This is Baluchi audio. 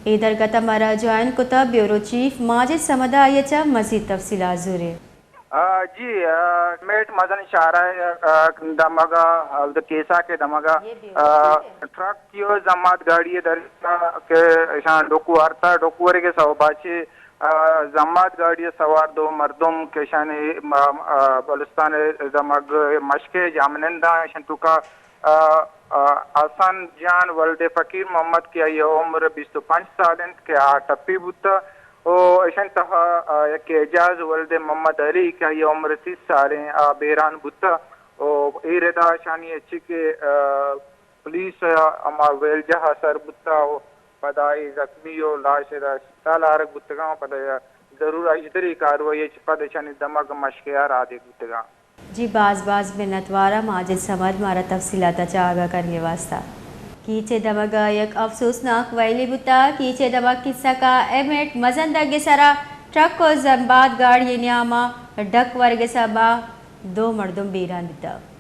اے درگت ءَ مارا جوائن کتگ بیورو چیف ماجد صمد ءَ، آئی ءَ چہ مزید تفصیلات زوریں۔ آ، جی، آ، میٹ مزن شاہراہ ءِ، آ، دمگ ءَ، آ، کیساک ءِ دمگ ءَ، آ، ٹرک ءُ زمات گاڑی ءِ در کہ اشاں ڈکھ وارتگ، ڈکھ ورگ ءِ سوب ءَ چہ، آ، زمات گاڑی ءَ سوار دو مردم کہ اشانی، آ، آ، بلوچستان ءِ دمگ مشک ءِ جامنند ءَ، اشانی توکا آ، آ، حسن جان ولد فقیر محمد کہ آئی ءِ عمر بیست ءُ پنچ سال اِنت کہ آ ٹپی بوتگ ءُ ایشانی تہا، آ، یک اعجاز ولد محمد علی کہ آئی ءِ عمر سی سال اِنت، آ بیران بوتگ ءُ اے ردا اشانی ءَ چہ کہ، آ، پولیس ءَ ہما ویلجاہ ءَ سر بوتگ ءُ پدا اے زخمی ءُ لاش ادا اسپتال ءَ آرگ بوتگ اَنت، پدا ضرور اژدری کاروائی ءَ چہ پد اشانی دمگ مشک ءَ را دیگ بوتگ اَنت۔ جی، باز باز منتوار آں ماجد صمد مارا تفصیلات ءَ چہ آگاہ کنگ ءِ واستہ۔ کیچ ءِ دمگ ءَ یک افسوسناک ویلی بوتگ۔ کیچ ءِ دمگ کیساک ءَ اے میٹ مزن دگ ءِ سرا ٹرک ءُ زمباد گاڑی ءِ نیام ءَ ڈکھ ورگ ءِ سبب ءَ دو مردم بیران بیتگ۔